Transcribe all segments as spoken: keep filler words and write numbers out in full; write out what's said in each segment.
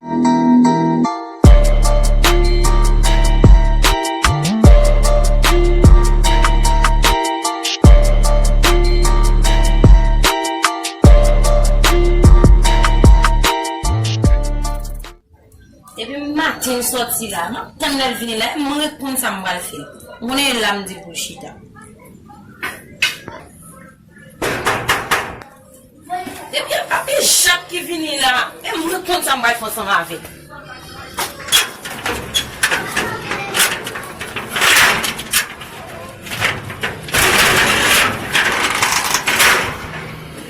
Depi maten m sòti la, m ap tann lè l vini la, m ret konn sa m pral fè. M konnen e la m di pou l chita. Depi a pa gen Jacques ki vini la, e m ret konn sa m pral fè ansanm avè l.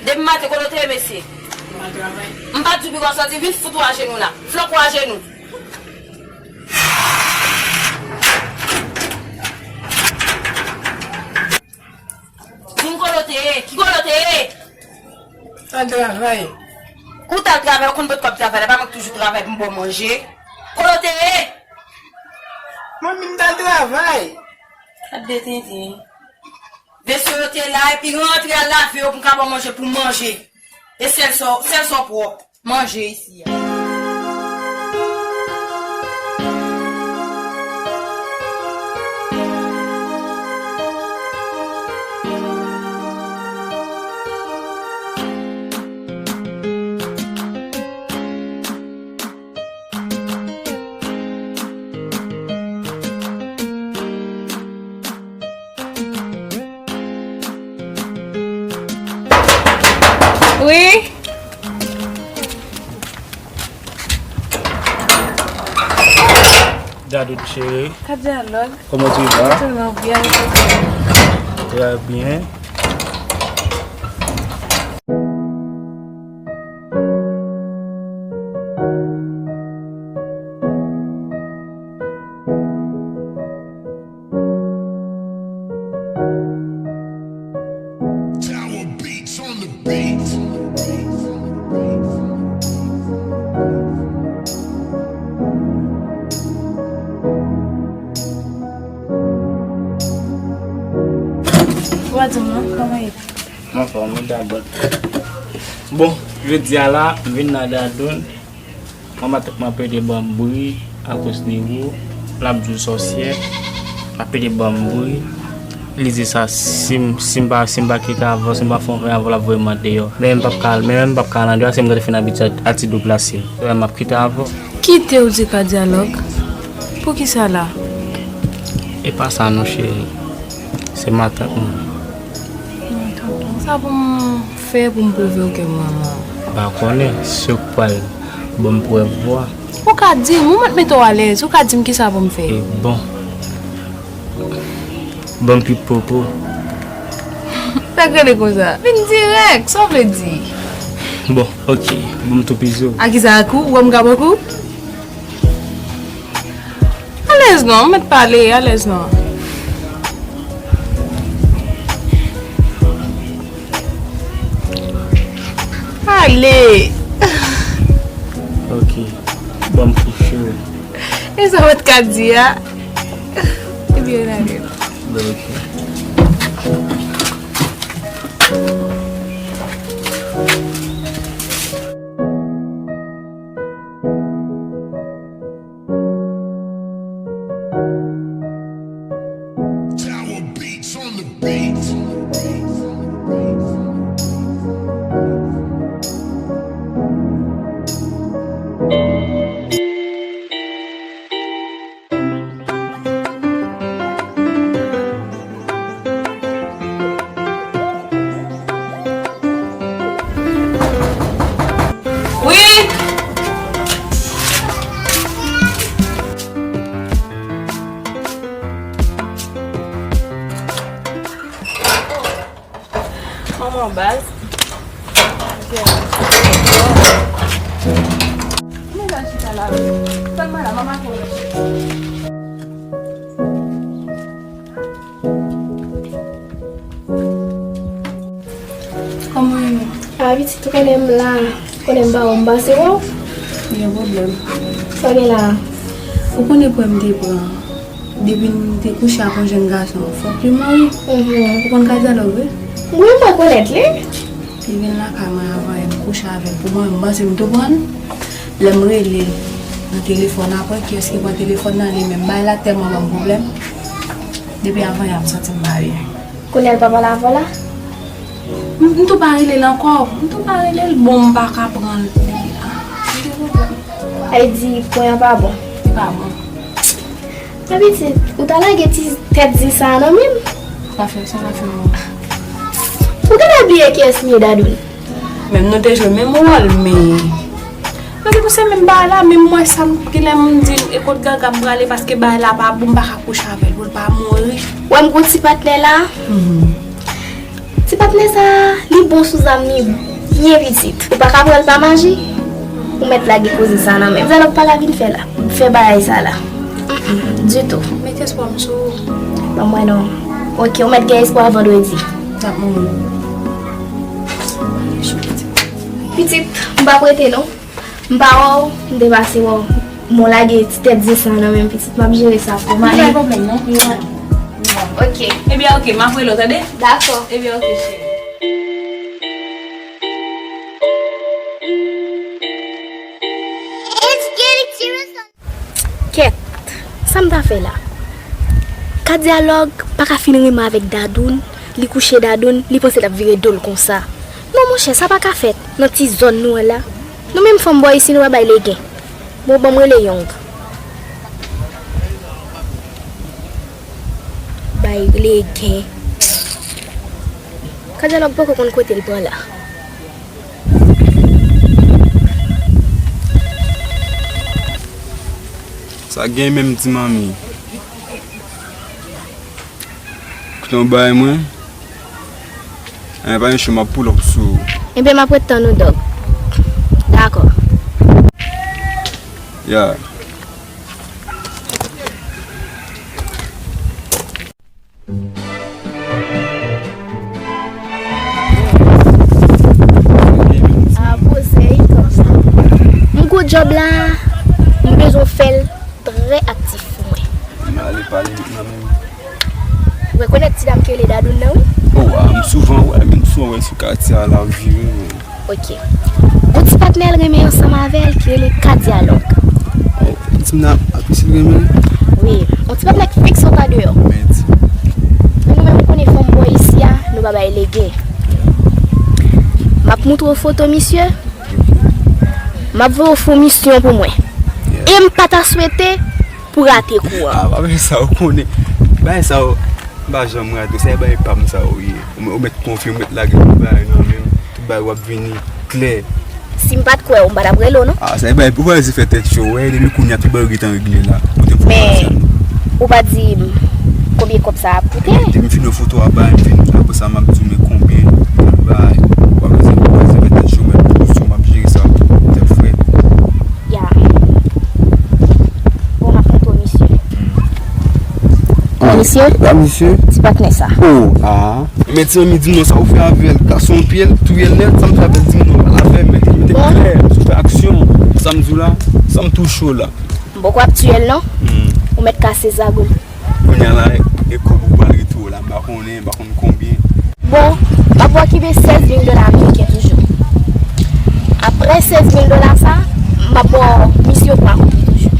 Depi maten, kote w te ye, mesye? M pa t di w poko sòti, vin fout ou ajenou la. Flòk ou ajenou. Di m kote w te ye? Ki kote w te ye? Al travay. Ou t al travay, ou konn pot kòb travay la, pa mwen k toujou travay pou m ba w manje. Kote w te ye? Manmi, m t al travay. Gad de tenten. Vesye yo te la, epi rantre al lave yo pou m ka ba w manje pou w manje. E sèl sa, sèl sa w pwòp. Manje isi a. Wi. Dadou cheri. Ka dyalòg. Comment tu vas? Tèlman byen. Très bien. Tower Beats on the beat. Wa di mwen, kòman ye? M anfòm, wi, Dadou. Bon, jodi a la, m vin nan Dadou. Mwen matant mwen ap pede ban m bri akoz li wou, l ap di w sòsyè, l ap pede ban m bri. Li di sa, si m, si m pa, si m pa kite avè w, si m pa fè yon fè avè w, l ap voye m andeyò. Men m p ap ka, men m p ap ka al andeyò, se m gade fin abitye atitid ou plase. Wè, m ap kite avè w. Kite w di ka dyalòg? Poukisa la? E pa sa non, cheri. Se matant mwen. Matant mwen. Sa pou m fè pou m pwouve w ke m renmen w? M pa konnen, si w pral ban m prèv vwa. Ou ka di m, ou mèt mete w alèz, ou ka di m kisa pou m fè. E bon. Ban m pip popo. Sa k rele konsa? Vin dirèk, sa w vle di? Bon, ok, ban m tou pizo. A kisa, ak ou? Ou wè m ka ban kou? Alèz non, ou mèt pale, alèz non. Ale! Ok, ban m kouche w. E sa w t ka di a? Ebyen, ale. Bon, ok. Tower Beats on the beat. Wi! Manman baz. Mwen la chita la wi. Sèlman la, manman konnen. Kòman w ye? A, pitit, ou konnen m la. Ou konnen m pa wè w, m pase wè w. Gen pwoblèm. Sa w gen la? Ou konnen pwen m te pran. Depi m te kouche ak yon jèn gason, fòk li mouri. Mhm. Ou konn ka dyalòg, wi? Wi, m rekonèt li. Li vin lakay mwen avan e m kouche avè l pou mwen, m panse m tou pran l. Lè m rele l nan telefòn, apre kiyès ki pran telefòn nan? Li menm. Bagay la tèlman ban m pwoblèm. Depi avan yè a m santi m pa byen. Kounye a l pa pale avè w la? M, m tou pa rele l ankò. M tou pa rele l. Bon, m pa ka pran l. Li la. Sa vle di pwen an pa bon. Li pa bon. Mè pitit, ou ta lage ti tèt zen sa a nan men m? Sa fè, sa fè m. Ou gentan bliye kiyès m ye, Dadoun? Menm nou te jwe menm wòl, men mwen se pou se menm bagay la, menm mwen sa m genlè m di e kot Gaga m prale paske bagay la pa bon, m pa ka kouche avè l pou l pa mouri. Wè m gon ti patnè la. Ti patnè sa a, li bon sou zam li byen pitit. Ou pa ka pran l pa maji. Ou mèt lage koze sa nan men m. Zalòk pa ka vin fè la. Fè bagay sa la. Mm-mm, ditou. Met espwa m sou ou. Ban m wè non. Oke, ou mèt gen espwa vandredi. N ap mouri. Pitit, m p ap rete non. M pa wè w, m te pase wè w. Bon, lage ti tèt zen sa nan men m pitit, m ap jere sa pou m ale. Pa gen pwoblèm non. Oke. Ebyen oke, m ap rele w, tande? Dakò. Ebyen oke, cheri. Kèt, sa m ta fè la? Ka dyalòg pa ka fin renmen avèk Dadoun, li kouche Dadoun, li panse l ap vire do l konsa. Non monchè, sa pa ka fèt nan ti zòn nou an la. Nou menm fanm bò isi nou pa bay legen. Bon, ban m rele Yong. Bay legen. Ka dyalòg poko konn kote l pran la. Sa gen menm ti manmi. Koute yon bagay mwen. Anyen pa gen cho, m ap pull up sou ou. Ebyen m ap ret tann ou dòg. Dakò. Ya. Ah, poze, e konsa. M gwo djòb la, m bezwen fè l trè aktif pou mwen. M ale pale vit nan men m. Ou rekonèt ti dam ki rele Dadoun nan, wi? Oh, ah, m souvan wè, m souvan wè l sou katye a, l ap vire, wi. Ok. Gon ti patnè l renmen ansanm avè l ki rele Ka Dyalòg. Oh, ti m nan ap isi l renmen l? Wi, yon ti patnè k fiks anba deyò. Men di. Men nou menm nou konnen fanm bò isi a, nou pa bay legen. M ap montre w foto misye. M ap voye w fon misyon pou mwen. E m pa ta swete pou rate kou an. Ah, pa fè sa, ou konnen. Bagay sa yo, m pa janm rate. Sa e bagay pa m sa yo ye. Ou, ou mèt konfye, ou mèt lage tout bagay nan men m. Tout bagay w ap vini klè. Si m pa t kwè w, m pa t ap rele w, non. Ah, sa e bagay, ou pa resi fè tèt cho. Wè, depi kounye a, tout bagay yo gentan regle la. Kote m fè sa? Men, ou pa di m konbyen kòb sa ap koute? Depi m fin wè foto a bay, m fin, apre sa, m ap di w men konbyen, bay. W ap resi, w ap resi fè tèt cho, mèt tout sou, m ap jere sa, tèt frèt. Ya. Bon, m ap montre w misye. Bon, misye. La, misye. Ti patnè sa. Oh, ah. Men ti manmi, di m non, sa ou fè avè l? Kase yon pye l, touye l nèt, sa m fè avè l? Di m non, pale avè m, men mete m klè, si w fè aksyon, sa m di w la, sa m touche w la. M poko ap tiye l non. Ou mèt kase zago l. Kounye a la, e kòb ou pral retire w la, m pa konnen, m pa konn konbyen. Bon, m ap ba w kenbe sèz mil dola ameriken toujou. Apre sèz mil dola sa, m ap ba w misye pou akonpli toujou.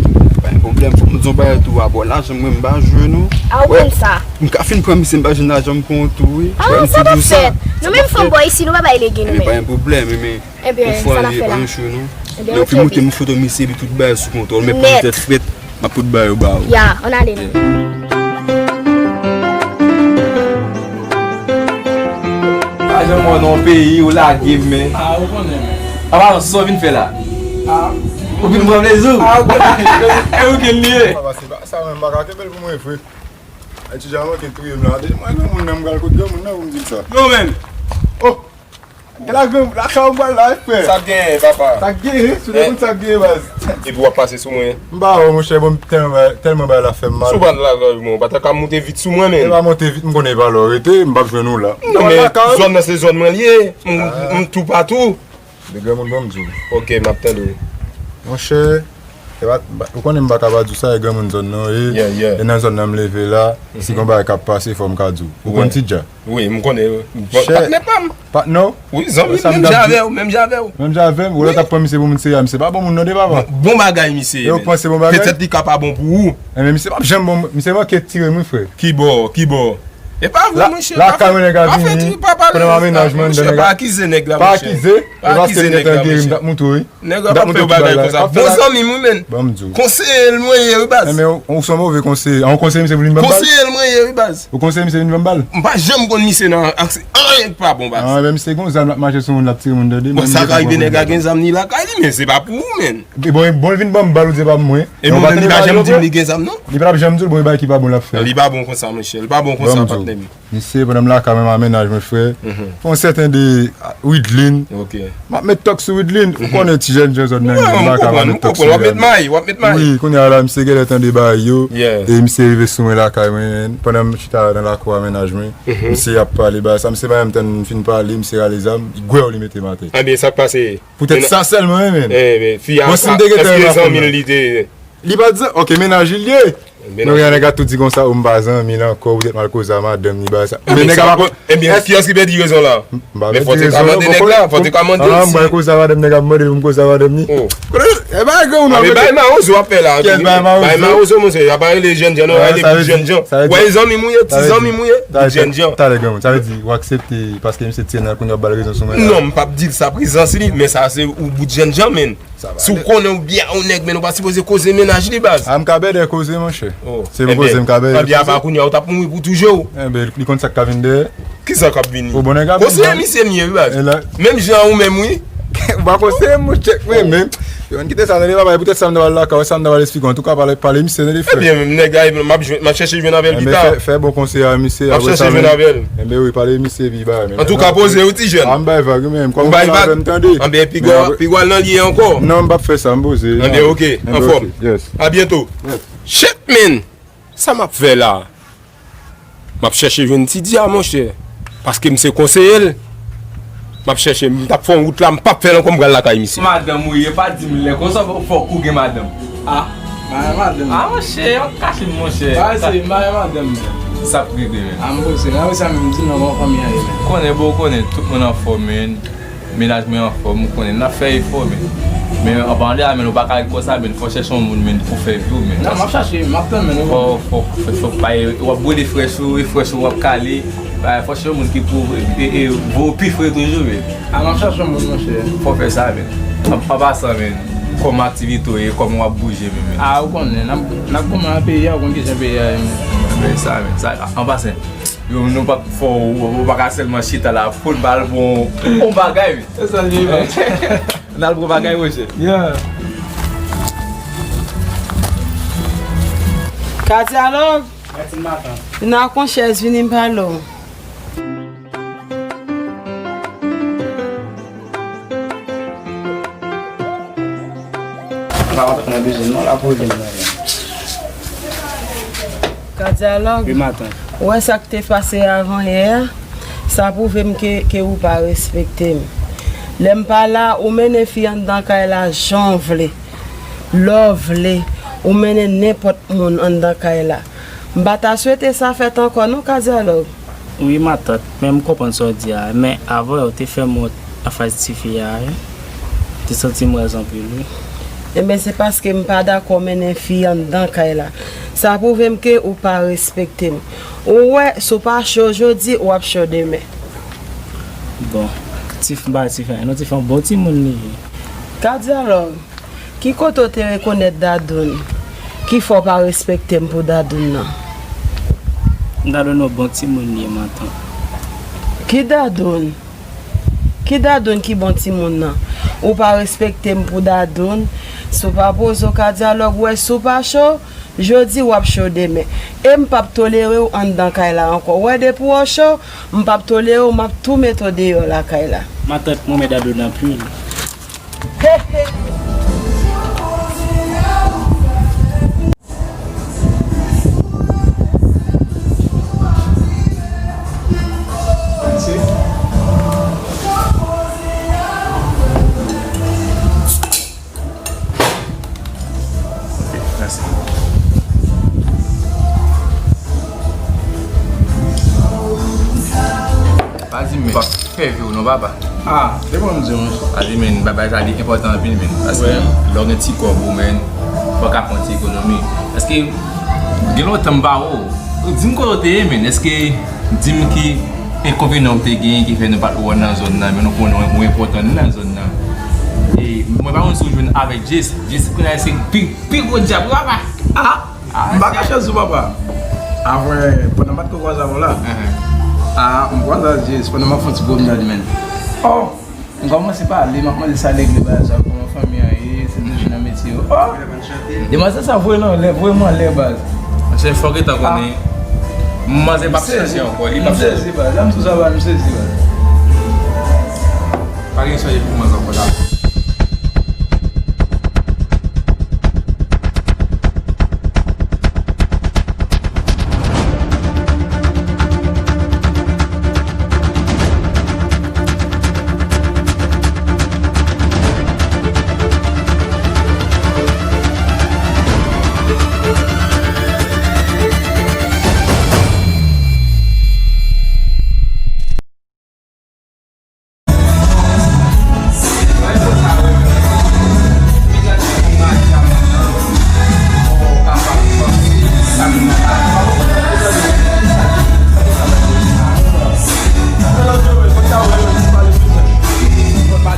Pa gen pwoblèm, fòk m di w yon bagay tou, a bò lajan mwen m pa jwe non. A ou konn sa. M ka fin pran misye, m pa jwenn lajan m pran w tou wi. Ah, sa p ap fèt. Nou menm fanm bò isi, nou pa bay legen nou menm. Ebyen pa gen pwoblèm, men yon fwa li pa yon cho non. Ebyen, ok, montre m foto misye, epi tout bagay sou kontwòl, men pou tèt frèt. M ap fout ba yo ba ou. Ya, ann ale non. Pa janm wè nan yon peyi, ou lage m, men. Ah, ou konnen, men. Apa, sa w vin fè la? Ah. Ou vin pran plezi w? Ah, ou konnen. E ou ki l ye? Papa, se pa sa, men m pa ka kenbe l pou mwen vre. Ay, ti jan manke touye m la. Depi mwen granmoun nan, m pral kot granmoun nan pou m di l sa. Yo, men. Oh! Gen la granmoun, lakay ou pral la, frè. Sa k genyen, papa? Sa k genyen? Sou dekout sa k genyen, baz. Epi w ap pase sou mwen. M pa wè, monchè, bon, tèlman, tèlman bagay la fè m mal. Si w pa t lakay mwen, ou pa ta ka monte vit sou mwen, men. E pa monte vit, m konnen e pa la w rete, m p ap jwenn ou la. Non, men zòn nan se zòn mwen l ye. M, m toupatou. De granmoun ban m di w. Ok, m ap tande w. Monchè, E pa, pa, ou konnen m pa ka pa di w sa, e granmoun zòn nan, e, Yeah, yeah. e nan zòn nan m leve la, si Mhm. gon bagay k ap pase, fò m ka di w. Ou konn Wi. Ti Dja? Wi, m konnen. Chè, Patnè pa m. Patnè w? Wi, zanmi, Sa m menm t ap jan di. avè w, menm jan avè w. Menm jan avè m, ou lè Wi. t ap pran misye pou moun serye, misye pa bon moun non, de papa. Bon, bon bagay, misye. Yo panse bon bagay. Petèt li ka pa bon pou ou. E men misye p ap janm bon, misye manke tire m, wi, frè. Ki bò, ki bò? E pa vre, La, monchè, la pa fè, kay mwen nèg a pa fè vini, ti, pa pale pandan m a menaj mwen, monchè, nèg pa a akize nèg la, Pa monchè. akize, Pa e paske akize m te nèg la, tann geri, m t monchè. ap montre w, wi. Nèg la p ap fè w bagay konsa. Bon zanmi m, wi, men. Ban m di w. Konseye l mwen ye, wi, baz. Enben, ou, ou se yon move konseye. An, ou konseye misye pou vin ban m bal? Konseye l mwen ye, wi, baz. Ou konseye misye vin ban m bal? M pa janm konn misye nan aksè anyen k pa bon, baz. An, enben, misye gon zam l ap mache sou moun, l ap tire moun tande. Bon, sa ka rive nèg la gen zam li lakay li, men se pa pou ou, men. E bon, bon, l vin ban m bal, ou di se pa pou mwen. E bon, men li pa janm di m li gen zam, non. Li pa t ap janm di w, bon, e bagay ki pa bon l ap fè. Li pa bon konsa, monchè. Li pa bon konsa, patnè m. Misye, pandan m lakay mwen, m a menaj mwen, frè. Mhm. Fè yon sèten de, ah, Widlin. Ok. M ap met tòk sou Widlin. Ou Mhm. konnen ti jèn jan zòn nan, Non, m m lakay, m a konprann, met m tòk konprann. sou W ap met may, w ap met may. Wi, kounye a la, misye genlè tande bagay yo. Yeah. E misye rive sou mwen lakay mwen, pandan m chita nan lakou a menaj mwen. Mhm. Misye ap pale bagay sa, misye pa menm tann m fin pale, misye rale zam, gwèw li mete m atè. Anben, sa k pase? Poutèt sa sèlman, wi, men. Eh, men, fi a, Bon, si m te gentan èske zanmi l li te? Li pa t zan-, ok, menaj li l ye. Men Nou gen nèg a tou di konsa, ou m pa zanmi l ankò, ou poutèt m al koze a madanm li, bagay sa. Men Ebyen, nèg sa a pa pa bon. Ebyen, kiyès ki pèdi rezon la? M pa Men fò pèdi te ka rezon, mande non, nèg la, fò te ka mande Ah, misye. Mwen koze a madanm, nèg ap mande pou m koze a madanm li. Oh. Konnen, e bagay granmoun Ah, men bagay mawozo w ap fè la. Kèl bagay mawozo? Bagay mawozo, monchè, y a pa rele jènjan, non, Ah, rele sa vle di, jènjan. sa vle di, Wè, zanmi m ou ye, ti sa vle zanmi di, m ou ye, sa vle di, jènjan. Talè granmoun, sa vle di, ou aksepte paske misye ti jèn nan, kounye a w ap ba l rezon sou mwen la. Non, m p ap di l sa prezans li, men sa se ou bout jènjan, men. Sa va. Si w konnen ou byen yon nèg, men ou pa sipoze koze menaj li, baz. Ah, m ka bèdè koze, monchè. Oh. Se pou Ebyen, koze, m ka bèdè anbyen, koze. Apa kounye a, ou t ap mouri pou toujou. Enben, li konn sa k ka vin dèyè. Kisa k ap vini? O, bon, nèg ap vin Konseye dèyè. Misye m ye, wi, baz. E la? Menm jan ou menm, wi. Ou pa konseye m, monchè, mwen menm. Yo, ann kite sa, tande, papa, e poutèt sa m ta pral lakay, sa m ta pral eksplike. Antouka, pale, pale misye, tande, frè. Ebyen, nèg la, m ap jwenn, m ap chèche jwenn avè l Enben, pita. fè, fè bon konseye a misye, M ap apre chèche sa, jwenn men, avè l. enben, wi, pale misye, pi ba, men Antouka, poze ou, ti jèn. Ah, m bay vag, wi, men, Ou kòm bay ou vag? Avè m, tande. Anben, pi Men gwa, apre pi gwa nan li ye ankò. Non, m p ap fè sa, m poze. Anben, ok, Enben, anfòm. ok, yes. A byento. Yes. Shit, man. Sa m ap fè la? M ap chèche jwenn Ti Dya, monchè. Paske m se konseye l. M ap chèche, m t ap fè yon wout la, m p ap fè l ankò, m pral lakay misye. Madanm ou ye, pa di m lè konsa, fò, fòk ou gen madanm. Ah. Mare madanm. Ah, monchè, w ap kache m, monchè. Ah, se mare madanm. Sa ap rive, men. Ah, m poze, nan sa menm, di non, bon, fanmi an ye, men. Konnen, bon, konnen, tout moun anfòm, men. Menaj mwen anfòm, ou konnen, n ap fè efò, men. Men, an palan de sa, men, ou pa ka ret konsa, men, fò chèche yon moun, men, pou fè vi w, men. Non, m ap chache, m ap tann, men, Fò, fò, fò, fò, pa, w ap brode frèch ou, e frèch ou w ap kale. Ba, fò chèche yon moun ki pou, e, e, voye w pi fre toujou, men. Ah, m ap chache yon moun, monchè. Fò fè sa, men. An, an pasan, men, kòman aktivite w ye, kòman w ap bouje, men, men? Ah, ou konnen, n ap, n ap goumen nan peyi a, ou konn kijan peyi a ye, men. Fè sa, men. Sa, an pasan, Yo, nou pa fò, ou, ou pa ka sèlman chita la, fò n al bon, bon bagay, wi. Se sa l ye, wi. N al bon bagay, monchè. Yeah. Ka dyalòg. Mèsi, matant. Vin ak yon chèz, vini m pale w. Matant mwen bezwen non, la pou vin mwen. Ka dyalòg. Wi, matant. Ou wè sa k te pase avan yè a? Sa pwouve m ke, ke ou pa respekte m. Lè m pa la, ou mennen fi anndan kay la jan w vle, lè w vle, ou mennen nenpòt moun anndan kay la. M pa ta swete sa fèt ankò non, ka dyalòg. Wi, matant, men m konprann sa w di a, men avan yè ou te fè m wont anfas tifi a, wi. M te santi m rèz anpil, wi. Enben, se paske m pa dakò mennen fi anndan kay la. Sa pwouve m ke ou pa respekte m. Ou wè, si w pa cho jodi, w ap cho demen. Bon, tifi m pa tifi anyen non, tifi yon bon timoun li ye. Ka dyalòg. Ki kote w te rekonèt Dadoun ki fè w pa respekte m pou Dadoun nan? Dadoun yon bon timoun li ye, matant. Ki Dadoun? Ki Dadoun ki bon timoun nan? Ou pa respekte m pou Dadoun. Si w pa poze w ka dyalòg, ou wè si w pa cho, jodi w ap cho demen. E m p ap tolere w anndan kay la ankò. Ou wè depi w cho, m p ap tolere w, m ap tou mete w deyò lakay la. Matant, mwen renmen Dadoun anpil. Pa di m, men. Fè vi w non, papa. Ah, se bon m di w, men. Pa di, men, bagay sa li enpòtan anpil, men. Paske lè w gen ti kòb ou, men, fò w ka fè yon ti ekonomi. Paske gen lontan m pa wè w. Di m kote w te ye, men. Èske di m ki enkonvenyan w te genyen ki fè nou pa t wè w nan zòn nan, men nou konnen w enpòtan nan zòn nan. E mwen pa konn si w jwenn avèk Jess. Jess kounye a se pi, pi gwo dyab wi, papa. Ah, m pa kache sou papa. Apre, pandan m pa t ko kwaze avè w la, ah, m kwaze ak Jess pandan m ap fè yon ti pwomnad, men. Oh! M kòmanse pale, m ap mande sa l regle bagay sa, kòman fanmi an ye, si l toujou nan metye yo. Oh! Demwazèl sa voye l anlè, voye m anlè, baz. Monchè, fòk ou ta konnen, manzè p ap chanje ankò, li p ap chanje. M sezi, baz. Lè m sou sa, baz, m sezi, baz. Pa gen chanje pou manzè ankò la.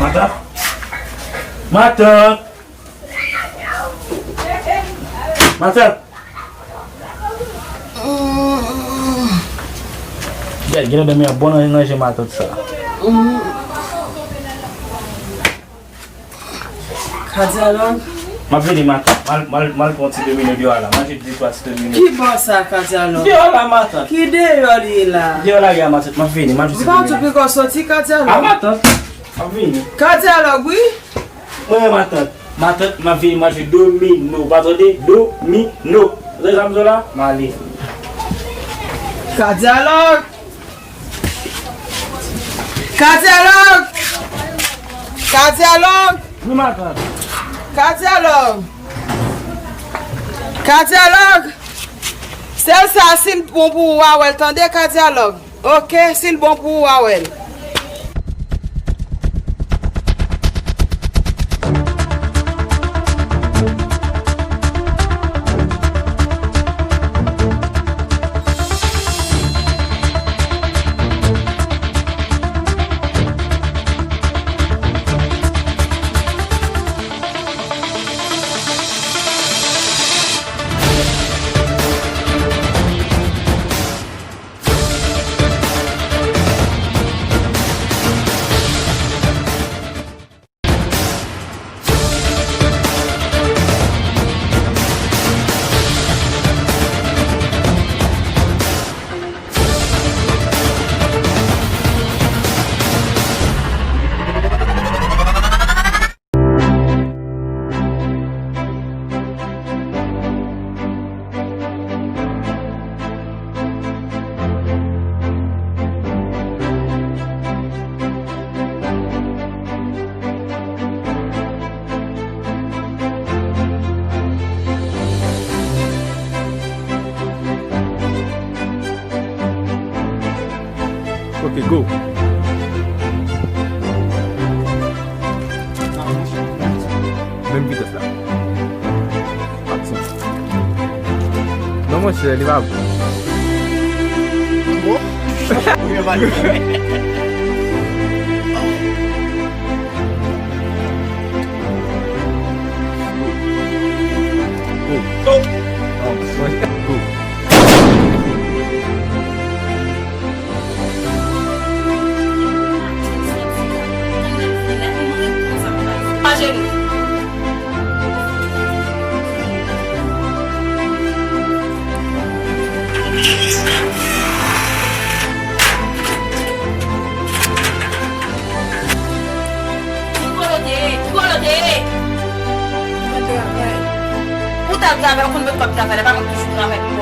Matant. Matant. Matant. Gad, genlè dòmi an bon nan, nan je matant sa. Kadyalòg. M ap vini, matant. M al, m al, m al pran ti domino deyò a la. Manje de twa ti domino. Ki bò sa, kadyalòg? Deyò la, matant. Ki deyò li ye la? Deyò la, matant. M ap vini, m al jwe ti domino. M pa tou piko soti, kadyalòg. A, matant. M ap vini. Kadyalòg, wi. Mwen, matant. Matant, m ap vini, m al jwe domino. Ou pa tande? Domino. Ou tande sa m di w la? M ale. Kadyalòg! Kadyalòg! Kadyalòg! Wi, matant. Kadyalòg! Kadyalòg! Sèl sa, si l bon pou ou, w a wè l, tande, kadyalòg. Oke, si l bon pou ou, w a wè l. Ok, go. Menm vitès la. Aksyon. Non, monchè, li pa bon. Bon. Go. Go. Go. Ou t al travay, ou konn mwen k ap travay la, pa mwen k toujou travay.